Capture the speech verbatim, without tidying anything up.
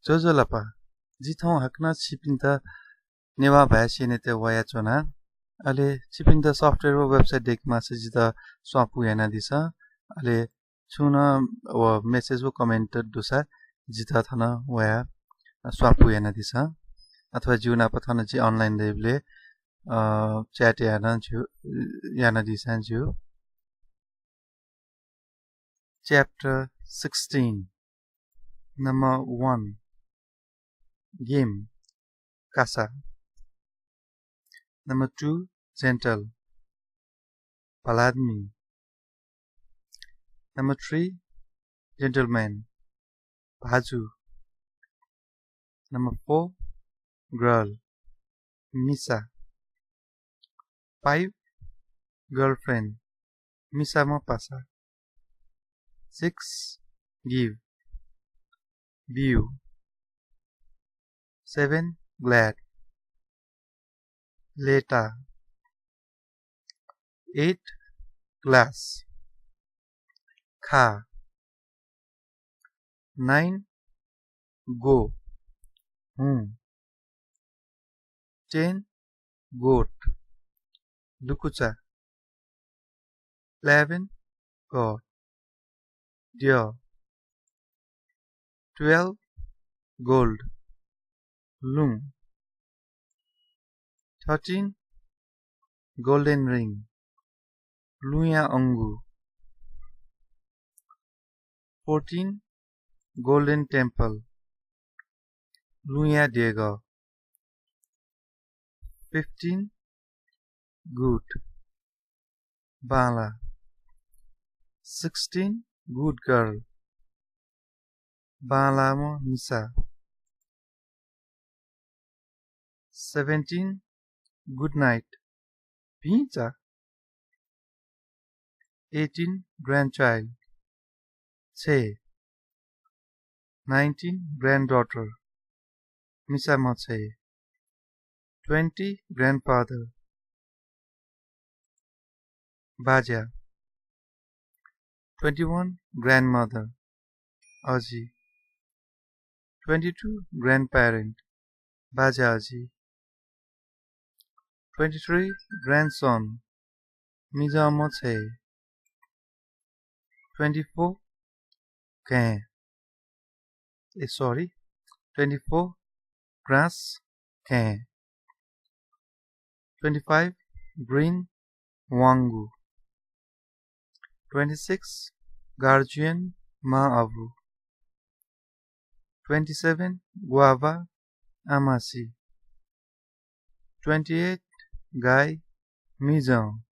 ज्वजलपा, जि थौं हाकनं छिपिन्त नेवाः भाय् स्यनेत वयाच्वना। अले छिपिन्त software व website दय्केमाःसा जितः स्वापू यानादिसँ। अले छुं नं व message व comment दुसा जितः थन वयाः स्वापू यानादिसँ। अथवा जिगु नाप थन जि online दइबलय्, अ, chat याना ज्यू, यानादिसँ ज्यू। Chapter sixteen, number one, game, Kasa. Number two, gentle, भलादमी। Number three, gentleman, भाजु। Number four, girl, मिसा। Five, girlfriend, मिसाम्ह पासा। Six, give, बिउ। Seven, glad, लय्ता। Eight, glass, खा। Nine, गो, हुँ। Ten, goat, लुकुचा। Eleven, god, द्यः। Twelve, gold, लुँ। Thirteen, golden ring, लुँया अंगू। Fourteen, golden temple, लुँया देगः। Fifteen, good, Bangla. Sixteen, good girl, बांलाम्ह मिसा। Seventeen, good night, भिंचा। Eighteen, grandchild, छय्। Nineteen, granddaughter, मिसाम्ह छय्। Twenty, grandfather, बाज्या। Twenty-one, grandmother, अजि। Twenty-two, grandparent, बाज्या अजि। Twenty-three, grandson, मिजंम्ह छय्। Twenty-four, घाँय्, ए, sorry, twenty-four, ग्रास, घाँय्। Twenty-five, green, वांगु। Twenty-six, guardian, मां अबु। Twenty-seven, guava, आमासी। Twenty-eight, guy, मिजं।